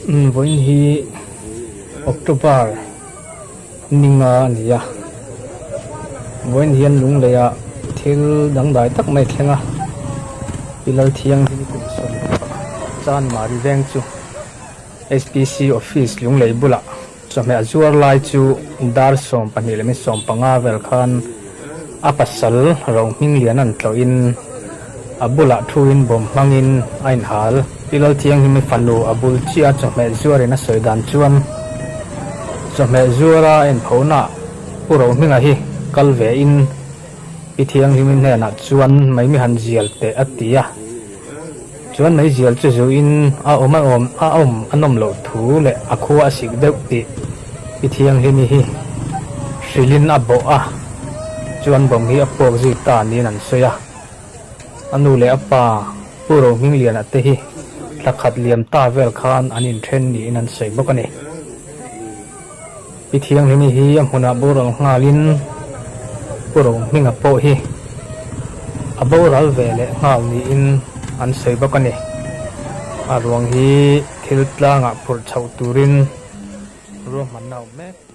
Vawiin hi October ninga a ni a, vawiin hian Lungleiah thil dangdai tak mai a thleng a, Pi Lalthianghlim kum 11 Chanmari veng chu HPC office Lunglei bulah Chawhmeh a zuar lai chu dar 12 leh 15 vel khan a pasal ro hming lian an tlawhin a bulah thuin bawm hmangin a inhal. Pi Lalthianghlim i fanu a bul chiah a chawhmeh zuarin a sawi dan chuan chawhmeh zuara a inphonaah Pu Rohminga hi kal vein Pi Thianghlim i hnenah chuan mai mi han zial teh a ti a. Chuan meizial chu zuin a awm a awm a awm a nawm loh thu leh a khua a sik deuh tih Pi Thianghlimi hi hrilhin a bawh a, chuan bawm hi a puak zui ta niin an sawi a. A nu leh a pa Pu Rohmingliana te hi thla khat liam ta vel khan an inthen niin an sawi bawk a ni. Pi Thianghlimi hi a hmunah boral nghalin Pu Rohminga pawh hi a boral ve leh nghal niin an sawi bawk a ni. A ruang hi thil tlangah phurh chhoh turin ruahmanna a awm mek.